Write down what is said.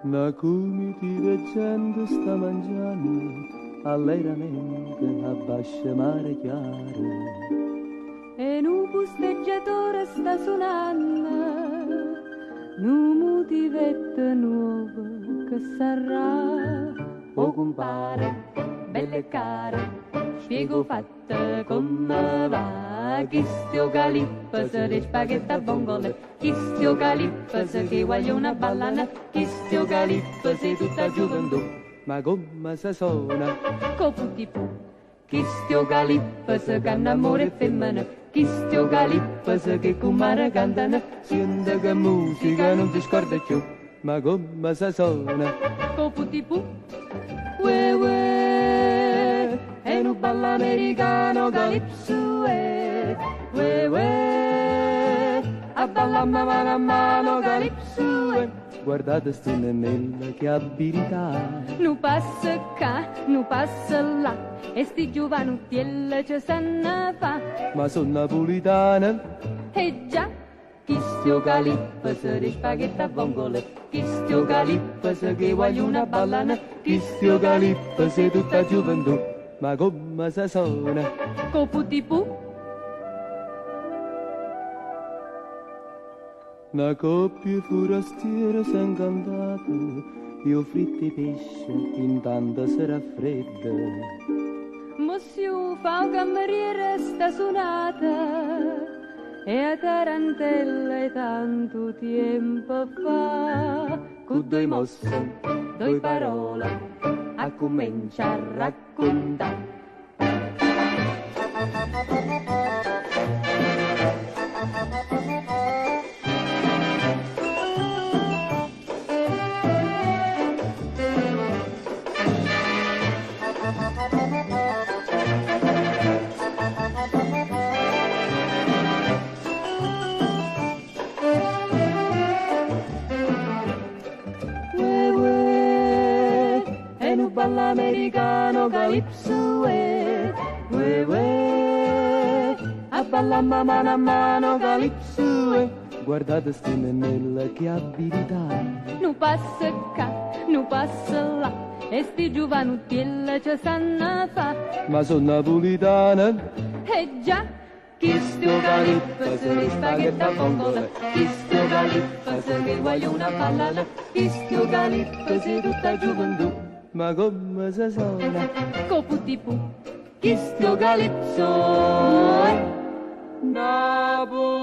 Na comitiva 'e gente sta mangianno alleramente abbascio Marechiaro. E nu pusteggiatore sta sunanno nu mutivetto nuovo che sarrà. 'O cumpare, bello e caro, spiega 'o fatto comme va. Chisto è 'o calipso d' 'e spaghetti a vongole, chisto è 'o calipso che 'e guaglione abballano, chisto è 'o calipso 'e tutta 'a giuventù. Ma comme se sona? Co putipù. Chisto è 'o calipso ca 'nnammora 'e femmene, chisto è 'o calipso che 'e cummare cantano. Siente che musica, nun se scorda cchiù. Ma comme se sona? Co putipù. Uè uè, è nu ballo americano calypso uè, uè uè, abballammo mano a mano calypso uè. Guardate stu nennillo che abilità. Nu passo ccà, nu passo là, e sti giuvanuttielle ce sanno fa. Ma so' napulitane? E già, chisto è 'o calipso d' 'e spaghetti a vongole, chisto è 'o calipso che 'e guagliune abballano, chisto è 'o calipso 'e tutta 'a giuventù. Ma comme se sona? Co putipù. Na coppia 'e furastiere s'è 'ncantata e 'o fritto 'e pesce intanto se raffredda. Mossiù, fa 'o cammeriere sta sunata e 'a tarantella 'e tantu tiempo fa. Cu doi mosse, doi parole, accummencia a raccuntà. Uè uè, è nu ballo americano calypso uè, uè uè, abballammo mano a mano calypso uè. Guardate stu nennillo che abilità. Nu passo ccà, nu passo là, e sti giuvanuttielle ce sanno fa. Ma so' napulitane? E già, chisto è 'o calipso d' 'e spaghetti a vongole, chisto è 'o calipso che 'e guagliune abballano, chisto è 'o calipso 'e tutta 'a giuventù. Ma comme se sona? Co putipù. Chisto è 'o calipso, eh. Napulitano.